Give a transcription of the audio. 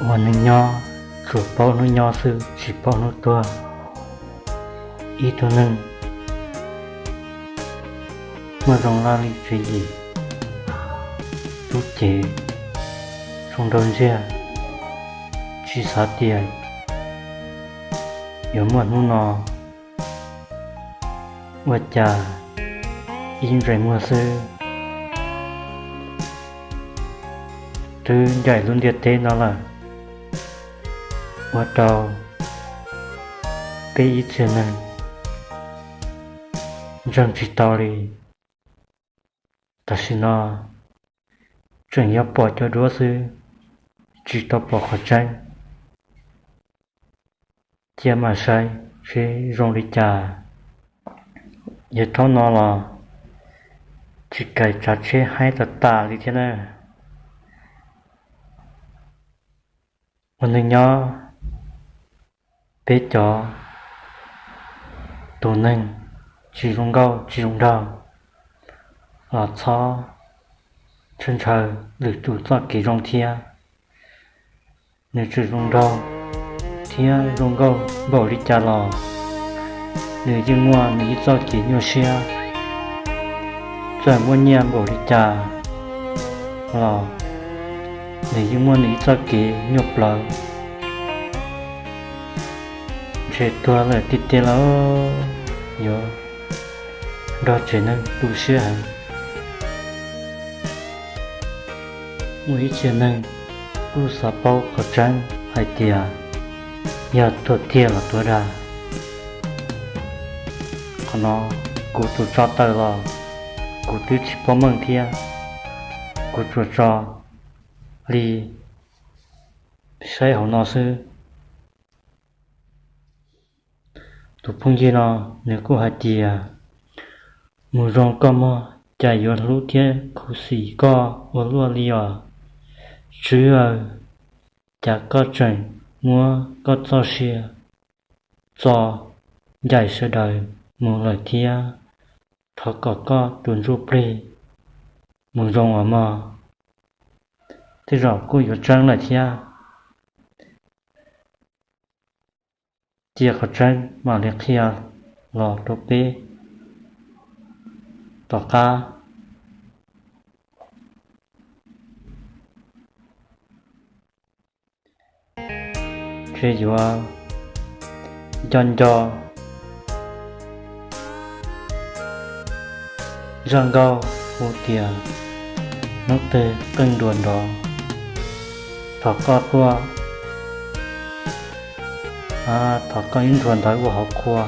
Ua neej nyob tsuas paub hnub nyob xwb tsis paub hnub tuag. Ib tug neeg muaj zoo laj lim tswv yim, tub ceev, zoo nraug ntsiag, tsis xav tias yuav muaj hnub no. Ua cas ib ntsais muag xwb twb ncaim lub ntiaj teb no lawm, ua rau peb ib txhia neeg ntseeg tsis tau li. Tam sim no tseem yuav pom cov duab xwb, tsis tau pom qhov tseeb. Cia mam saib seb zoo li cas. Yog thaum no los tsis kam tsav tsheb haib tas tas li thiab na. Ua neej nyob peb cov tus neeg tsis zoo nkauj tsis zoo nraug los txhob tshawb ntshaw lwm tus txoj kev zoo thiab. Nws tseem zoo nraug thiab zoo nkauj npaum li cas los nws yeej muaj nws ib txoj kev nyuaj siab. Txawm muaj nyiaj npaum li cas los nws yeej muaj nws ib txoj kev nyuaj plawv. Ntshe tuag lawm tiag tiag los yuav nrog tsev neeg tu siab heev. Muaj ib txhia neeg kuj xav paub qhov tseeb hais tias yog tuag tiag los tuag dag. Qhov no kuv tus tso tawm los kuv twb tsis paub meej thiab, kuv tsuas tso li saib hauv no xwb. Tus phooj ywg no nws kuj hais tias, mus zoo koj mog, cas yuav hlub thiab khuv xim koj ua luaj li os. Tswb aw, cas koj tseem muab koj txoj sia txo ncaim sawv daws mus lawm thiab. Thov kom koj tus ntsuj plig mus zoo os mog. Tej zaum kuj yuav tseeb lawm thiab. Cia qhov tseeb mam li qhia los rau peb tom qab. Ntshe yuav nco nco zaj nkauj hu tias hnub twg qeej nruas nrov. Thov koj tuaj, thov koj ib nruas ntawv ua hauv qhua.